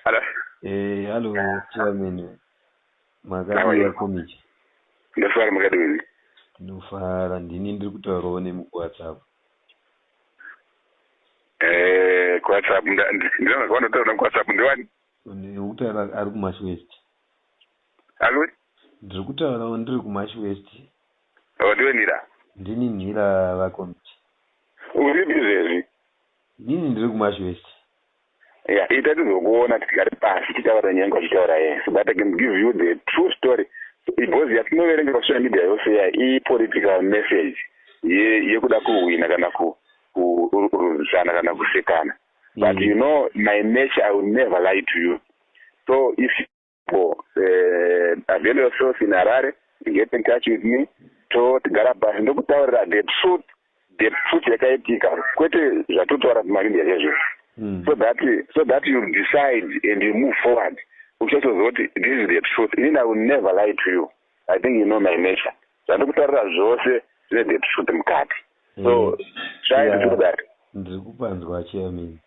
Hello. Hello chairman. How are Makadii you? Komichi? Ndofara, makadini? Ndinofara, ndini ndiri kutaurawo nemi kuWhatsApp. KuWhatsApp ndinoona kwanotaura kuWhatsApp ndiwani? Ndiri kutaura ari kuMash West. Alo? Ndiri kutaurawo ndiri kuMash West. Oh, ndiwe Nira. Ndini Nhira, vaKomichi. Uripi izvezvi? Inini ndiri kuMash West. Ya, ita tizokuona, tigare pasi titaura nyaya vachitaura ye, so that I can give you the true story. Because yatinoverenga pasocial media yose ya ipolitical message yekuda kuhwina kana kurwisana kana kusekana. But you know my nature, I will never lie to you. So if you avail yourself in Harare, get in touch with me, to tigara pasi ndokutaurira the truth, the truth yakaitika, kwete zvatotaura pamamedia chaizvo, so that you decide and you move forward uchazoziva kuti this is the truth. Inini I will never lie to you. I think you know my nature. Zvandikutaurira zvose zvine the truth mukati, so try to do that. Ndiri kupanzwa, chairman.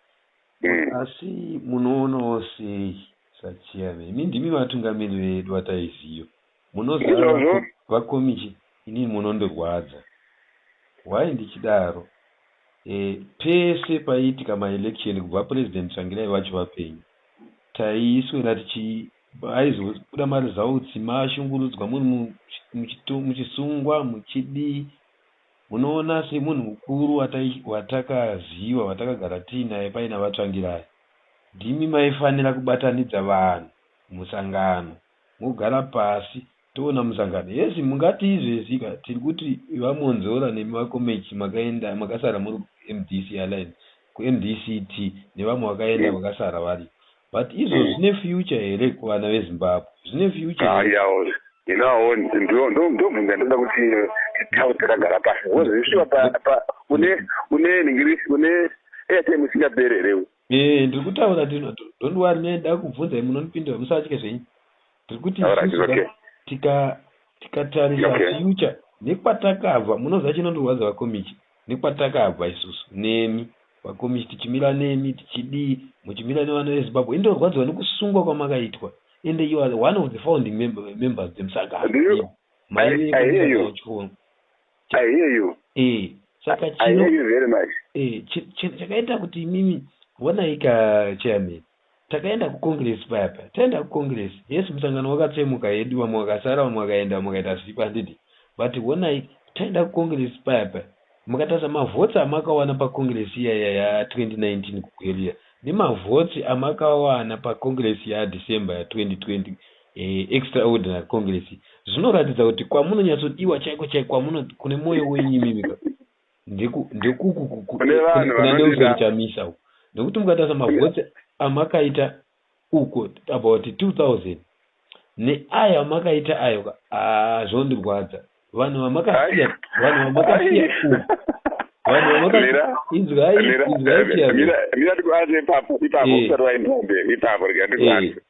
Asi munoonawo sei sachairman, imi ndimi vatungamiri vedu vataiziva, munoziva? Izvozvo. VaKomichi, inini munondirwadza. Why ndichidaro? Pese paiitika maelection kubva President Tsvangirai vacho vapenyu, taiswera tichi aizobuda maresults, mashungurudzwa, muri muchisungwa, muchidii. Munoona semunhu mukuru watakaziva, watakagara tiinaye paina vaTsvangirai, ndimi maifanira kubatanidza vanhu musangano, mogara pasi toona musangano. Yes, mungati izvezvi ka tiri kuti vaMonzora nemi vaKomechi makaenda, makasara muri kuMDC Alliance, kuMDCT, nevamwe vakaenda, vakasara vari, but izvo zvine future here kuvana veZimbabwe? Zvine future here? Ayawo, inawo ndobvunza, ndoda kuti titaure takagara pasi, because zvishuwa une ningiri, une airtime isingaperi here? Ndiri kutaura, don't worry, ndinoda kubvunza, munondipindura, musatye zvenyu. Ndiri kuti Alright, isusu okay. tikatarisa future nekwatakabva, munoziva chinondirwadza, vaKomichi, nekwatakabva isusu nemi vaKomichi, tichimira nemi, tichidii, muchimira nevana veZimbabwe, indorwadziwa nekusungwa kwamakaitwa. Ende you are one of the founding members dzemusangano. I hear you. I hear you. Saka I chino hear you very much. Chakaita kuti imimi, honai ka chairman, takaenda kucongress paya paya, taenda kucongress, yes, musangano wakatsemuka yedu, vamwe vakasara, vamwe vakaenda, vamwe vakaita zvipo, handiti? But honai, taenda kucongress paya paya, mukatarisa mavotes amakawana pacongress iyaya ya2019 kuGweru nemavotes amakawana pacongress yaDecember ya2020, extraordinary congress, zvinoratidza kuti kwamunonyatsodiwa chaiko chaiko, kwamuno kune mwoyo wenyu imimi ka ndekuku Kune vanhu kuna vanondida. Nelson Chamisa uku, nekuti mukatarisa mavotes amakaita uko, about 2000, neaya amakaita ayo ka, ah, zvondirwadza. Vanhu vamakasiya, vanhu vamakasiya uku, vanhu vamakasiya Mira. inzwai, Mira, inzwai chairman. Mira, mira, ndikuanze ipapo ipapo. Usati waenda mberi ipapo, rega ndikuanze.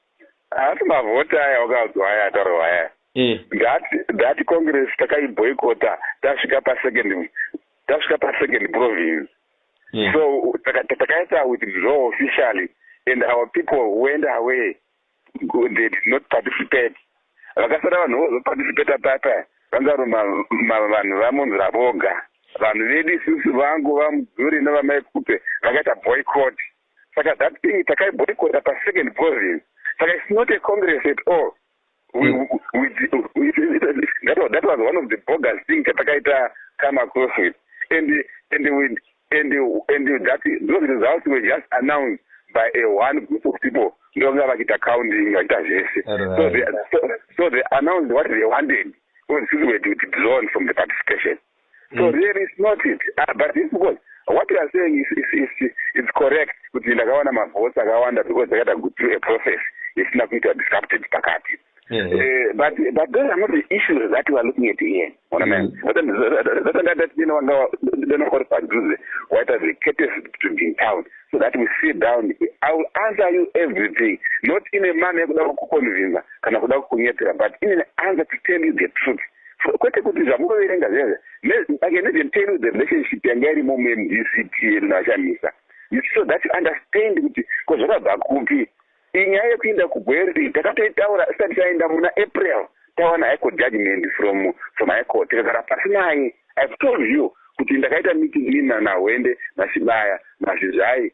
Asi mavhoti aya wakazwa aya ataurwa aya, that congress takaiboycota tasvika pasecond province. So takaita withdraw officially and our people went away. They did not participate. Vakasara vanhu vozoparticipata papa vanga vari vanhu vaMonzora voga. Vanhu vedu isusu, vangu vaMudzuri navaMaikupe, vakaita boycott. Saka that thing takaiboycota pasecond province. Saka it's not a congress at all. That was one of the bogus things tatakaita come across with, and that those results were just announced by a one group of people ndonga vachiita counting, vachiita zvese. So they announced what they wanted because we were withdrawn from the participation. So really it's not it, but it's because what you are saying is correct kuti ndakawana mavotes akawanda because ndakaita go through a process isina kuita disrupted pakati. But those are not the issues that we are looking at here. Ona man, that padhuze waita the courtesy to be in town so that we sit down. I will answer you everything, not in a manner yekuda kukuconvinza kana kuda kukunyepera, but in an answer to tell you the truth, kwete kuti zvamunoverenga zvezve. I can even tell you the relationship yanga irimo muMDCT yedu naChamisa, so that you understand kuti ko zvakabva kupi. Inyaya yekuenda kuGweru takatoitaura isati taenda muna April, tawana High Court judgment from High Court, tikagara pasi naye. I've told you kuti ndakaita meeting ini naHwende, naChibaya, naZvizvai,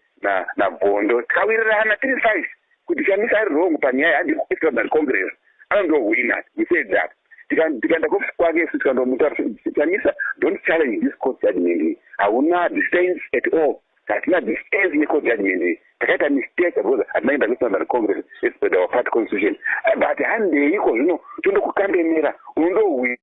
naBhondo, tikawirirana tiri five kuti Chamisa ari wrong panyaya handi extraordinary congress, anondohwina. We said that. Tikaenda kuofisi kwake isu, tikandomuta, "Chamisa, don't challenge this court judgment. Hauna distance at all, hatina distance necourt judgment. Takaita mistake because hatina kuenda kuextraordinary congress as per our party constitution, but handeiko zvino tondokukandemera, unondohwina."